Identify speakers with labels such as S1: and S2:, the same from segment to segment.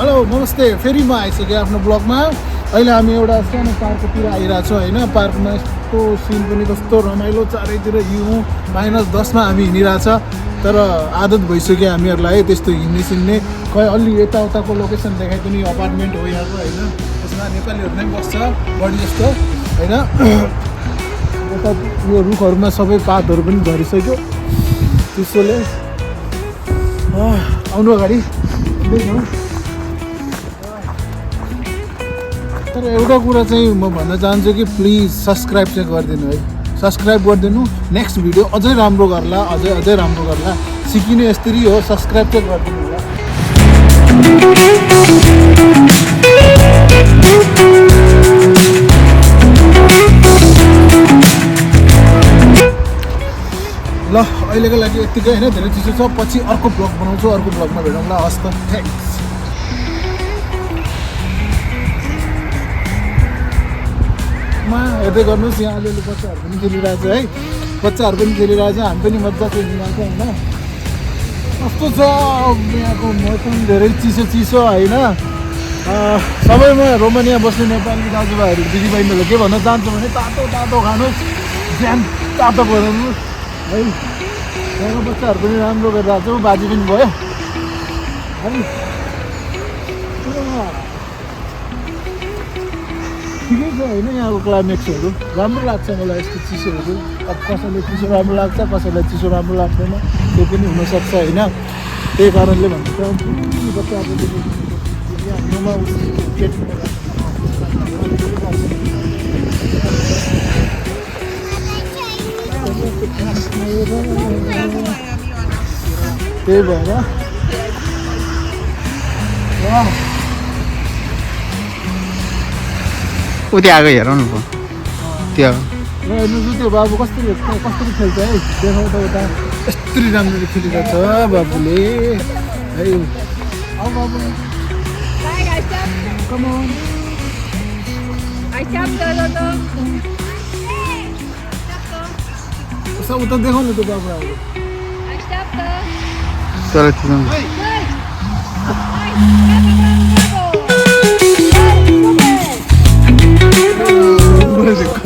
S1: Hello नमस्ते फेरि म आइसकेँ आफ्नो ब्लगमा। अहिले हामी एउटा सानो पार्कतिर आइरहेको छौँ होइन। पार्कमा यस्तो सिन पनि कस्तो रमाइलो, चारैतिर हिउँ -10 मा हामी हिँडिरहेछ। तर आदत भइसक्यो हामीहरूलाई त्यस्तो हिँड्ने सिन्ने। खै अलि यताउताको लोकेसन देखाइदियो नि, अपार्टमेन्ट हो यहाँको होइन। त्यसमा नेपालीहरू नै बस्छ बढी जस्तो होइन। यता यो रुखहरूमा सबै पातहरू पनि झरिसक्यो चिसोले। आउनु अगाडि देख्नु। तर एउटा कुरा चाहिँ म भन्न चाहन्छु कि प्लिज सब्सक्राइब चाहिँ गरिदिनु है। सब्सक्राइब गरिदिनु, नेक्स्ट भिडियो अझै राम्रो गर्ला, अझै राम्रो गर्ला। सिकिने यसरी हो, सब्सक्राइब चाहिँ गरिदिनु होला। ल अहिलेको लागि यत्तिकै होइन, धेरै चिसो छ। पछि अर्को ब्लग बनाउँछु, अर्को ब्लगमा भेटौँला। हस् त, थ्याङ्क्स। हेर्दै गर्नुहोस्, यहाँ अलिअलि बच्चाहरू पनि खेलिरहेछ है। बच्चाहरू पनि खेलिरहेछ, हामी पनि मजा खेलिरहेछ होइन। कस्तो छ यहाँको मौसम, धेरै चिसो होइन। सबैमा रोमानिया बस्ने नेपाली दाजुभाइहरू दिदीबहिनीहरूले के भन्न चाहन्छु भने तातो खानुहोस्, ज्यान तातो बनाउनुहोस् है। यहाँको बच्चाहरू पनि राम्रो गरिरहेको छ, बाजी पनि भयो है। ठिकै छ होइन। यहाँको क्लाइमेक्सहरू राम्रो लाग्छ मलाई। यस्तो चिसोहरू अब कसैलाई चिसो राम्रो लाग्छ, कसैलाई चिसो राम्रो लाग्दैन, त्यो पनि हुनसक्छ होइन। त्यही कारणले भन्नु चाहन्छु बच्चाहरू त्यही भएर
S2: उति आएको हेरौँ न त्यो
S1: हेर्नुहोस् त्यो बाबु कसरी खेल्छ है। देखाउ त उता, यस्तरी राम्ररी खेलिरहेछ बाबुले है। आऊ बाबु, कम अन। उता देखाउ न त्यो बाबु।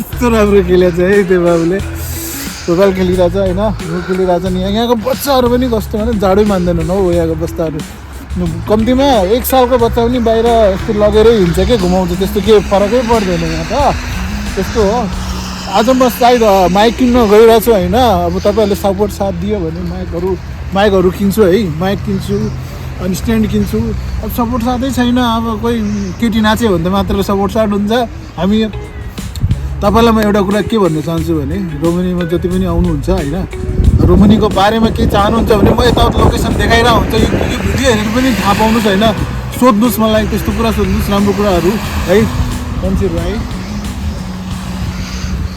S1: कस्तो राम्रो खेलेको छ है त्यो बाबुले। फुटबल खेलिरहेछ होइन, हिउँ खेलिरहेछ नि। यहाँको बच्चाहरू पनि कस्तो भने जाडै मान्दैनन् हौ। यहाँको बच्चाहरू कम्तीमा 1 सालको बच्चा पनि बाहिर यस्तो लगेरै हिँड्छ कि घुमाउँछ, त्यस्तो के फरकै पर्दैन यहाँ त। त्यस्तो हो। आज म सायद माइक किन्न गइरहेको छु होइन। अब तपाईँहरूले सपोर्ट साथ दियो भने माइकहरू किन्छु है। माइक किन्छु अनि स्ट्यान्ड किन्छु। अब सपोर्ट साथै छैन, अब कोही केटी नाच्यो भने त मात्र सपोर्ट साथ हुन्छ। हामी तपाईँलाई म एउटा कुरा के भन्न चाहन्छु भने, रोमानीमा जति पनि आउनुहुन्छ होइन, रोमानीको बारेमा केही चाहनुहुन्छ भने म यताउता लोकेसन देखाइरहेको हुन्छ। यो भिडियो हेरेर पनि थाहा पाउनुहोस् होइन। सोध्नुहोस् मलाई, त्यस्तो कुरा सोध्नुहोस्, राम्रो कुराहरू है मान्छेहरू है।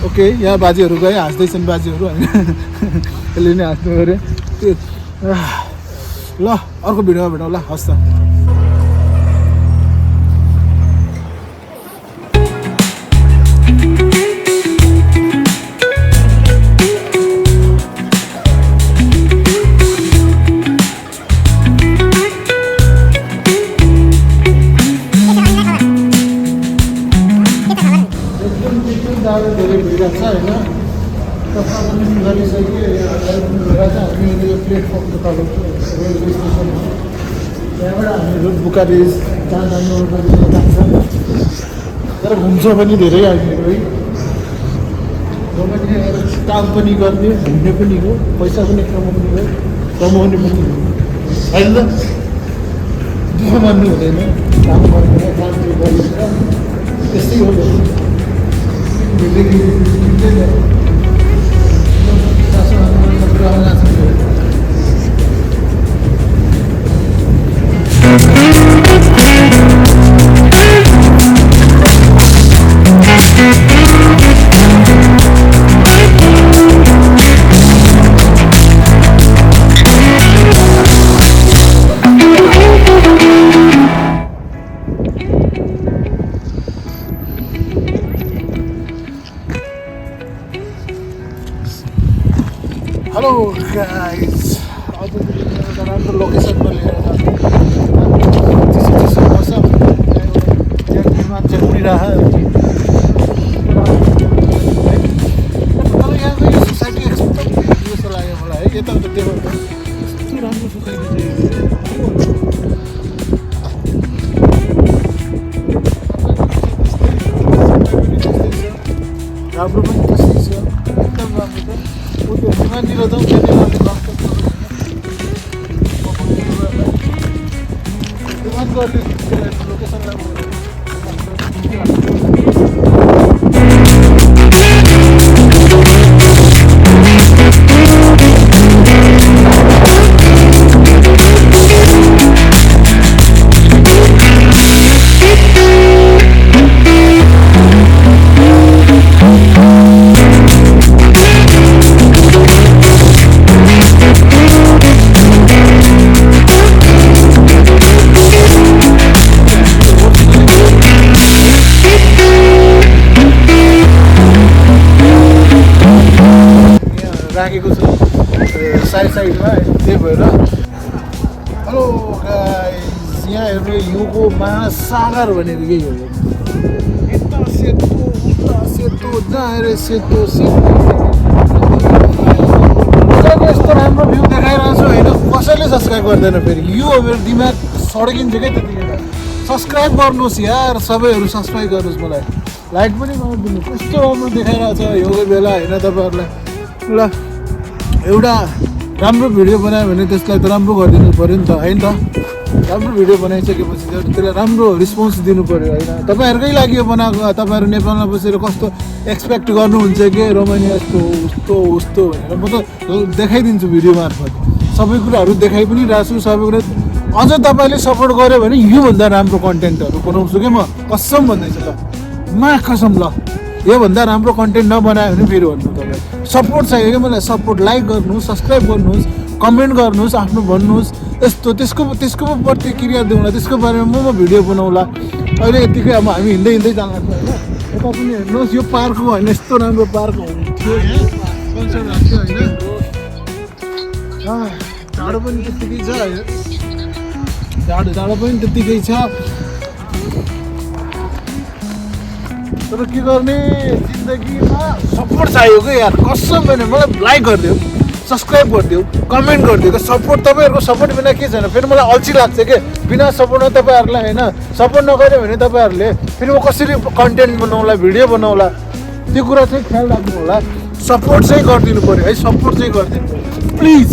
S1: ओके, यहाँ बाजेहरू गए, हाँस्दैछन् बाजेहरू होइन। यसले नै हाँस्नु गऱ्यो त्यो। ल अर्को भिडियोमा भेटौँ ल। हस् त। धेरै भिडिरहेको छ होइन। कथा पनि गरिसक्यो। हामी यो प्लेटफर्मको तल रेलवे स्टेसनमा, त्यहाँबाट हामी बुकारेस्ट जहाँ जानु जान्छ। तर घुम्छ पनि धेरै हामीहरू है। रोमानिया काम पनि गर्ने, घुम्ने पनि हो, पैसा पनि कमाउने हो, कमाउने पनि हो होइन। दुःख मान्नु हुँदैन, काम गर्दैन, काम चाहिँ गरिन्छ। त्यस्तै हो। हेलो गाइस, आज एउटा राम्रो लोकेसनमा लिएर जानु। यहाँको यो सोसाइटी एकदम जस्तो लाग्यो मलाई है यता उता टेबल कस्तो राम्रो सोसाइटी राम्रो पनि त्यस्तै छ एकदम राम्रो छ ऊ त्यो हिमालतिर जाउँ त्यहाँनिर अलिक लोकेसनलाई राखेको छु साइडमा त्यही भएर हेलो गाइस यहाँ हेर्नु योको महासागर भनेको यही हो यता सेतो उता सेतो जहाँ हेरे सेतो यस्तो राम्रो भ्यू देखाइरहेको छु होइन कसैले सब्सक्राइब गर्दैन फेरि यो मेरो दिमाग सड्किन्छ क्या त्यतिखेर सब्सक्राइब गर्नुहोस् यार सबैहरू सब्सक्राइब गर्नुहोस् मलाई लाइक पनि गरिदिनु कस्तो राम्रो देखाइरहेको छ योको बेला होइन तपाईँहरूलाई ल एउटा राम्रो भिडियो बनायो भने त्यसलाई त राम्रो गरिदिनु पऱ्यो नि त होइन त राम्रो भिडियो बनाइसकेपछि त्यसलाई राम्रो रिस्पोन्स दिनु पऱ्यो होइन तपाईँहरूकै लागि यो बनाएको तपाईँहरू नेपालमा बसेर कस्तो एक्सपेक्ट गर्नुहुन्छ कि रोमानिया यस्तो उस्तो उस्तो भनेर म त देखाइदिन्छु भिडियो मार्फत सबै कुराहरू देखाइ पनि रहेको छु सबै कुरा अझ तपाईँले सपोर्ट गर्यो भने योभन्दा राम्रो कन्टेन्टहरू बनाउँछु कि म कसम भन्दैछु त कसम ल योभन्दा राम्रो कन्टेन्ट नबनायो भने फेरि भन्नु तपाईँ सपोर्ट चाहियो क्या मलाई सपोर्ट लाइक गर्नुहोस् सब्सक्राइब गर्नुहोस् कमेन्ट गर्नुहोस् आफ्नो भन्नुहोस् यस्तो त्यसको पो प्रतिक्रिया दिउँला त्यसको बारेमा म भिडियो बनाउँला अहिले यतिकै अब हामी हिँड्दै जानु लाग्छ होइन यता पनि हेर्नुहोस् यो पार्कको होइन यस्तो राम्रो पार्क थियो कन्सर्ट राख्थ्यो होइन जाडो पनि त्यत्तिकै छ जाडो पनि त्यत्तिकै छ तर के गर्ने जिन्दगीमा सपोर्ट चाहियो क्या यार कसम भने मलाई लाइक गरिदियो सब्सक्राइब गरिदियो कमेन्ट गरिदियो सपोर्ट तपाईँहरूको सपोर्ट बिना के छैन फेरि मलाई अल्छी लाग्छ कि बिना सपोर्टमा तपाईँहरूलाई होइन सपोर्ट नगर्यो भने तपाईँहरूले फेरि म कसरी कन्टेन्ट बनाउँला भिडियो बनाउँला त्यो कुरा चाहिँ ख्याल राख्नु होला सपोर्ट चाहिँ गरिदिनु पऱ्यो है सपोर्ट चाहिँ गरिदिनु पऱ्यो प्लिज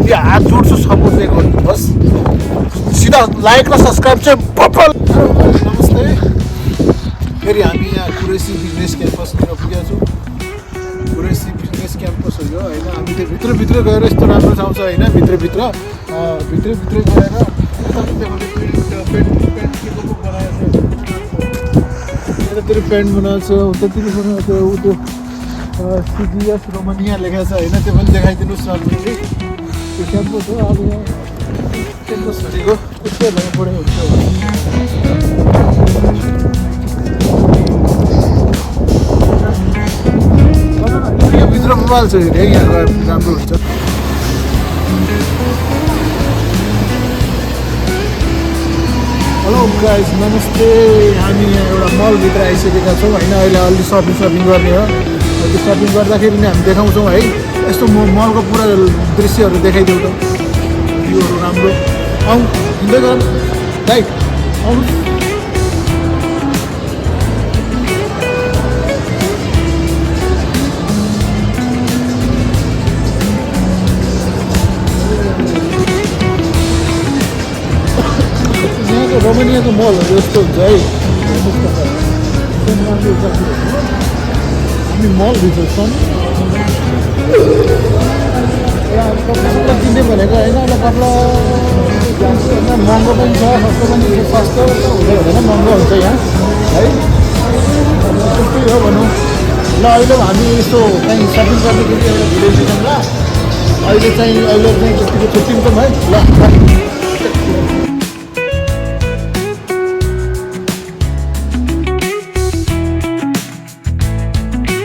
S1: यो हात जोड्छु सपोर्ट चाहिँ गरिदिनु बस सिधा लाइक र सब्सक्राइब चाहिँ बफल नमस्ते फेरि हामी यहाँ कुरेसी बिजनेस क्याम्पसतिर पुगेका छौँ कुरेसी बिजनेस क्याम्पस हो यो होइन हामी त्यो भित्र गएर यस्तो राम्रो ठाउँ छ होइन भित्रभित्र गएर यतातिर पेन्ट बनाएको छ उतातिर बनाएको छ ऊ त्यो सिजिएस रोमानिया लेखेको छ होइन त्यो पनि देखाइदिनुहोस् न फेरि त्यो क्याम्पस हो अब यहाँ क्याम्पस भनेको त्यस्तै भएर पढाइ हुन्छ भित्र मोबाइल छ अरे यहाँ गएर राम्रो हुन्छ हेलो गाइस नमस्ते हामी यहाँ एउटा मलभित्र आइसकेका छौँ होइन अहिले अलि सपिङ गर्ने हो त्यो सपिङ गर्दाखेरि नै हामी देखाउँछौँ है यस्तो मलको पुरा दृश्यहरू देखाइदेऊ त भ्यूहरू राम्रो आउँ हिँड्दै गरौँ राइट आउनु रोमानियाको मलहरू यस्तो हुन्छ है हामी मलभित्र छौँ कपडा किन्ने भनेको होइन एउटा कपडा महँगो पनि छ सस्तो पनि सस्तो हुँदैन महँगो हुन्छ यहाँ है त्यस्तै हो भनौँ ल अहिले हामी यस्तो कहीँ सपिङ गर्दाखेरि एउटा भिडियो दिन्छौँ ल अहिले चाहिँ त्यतिको छुट्टिन्छौँ है ल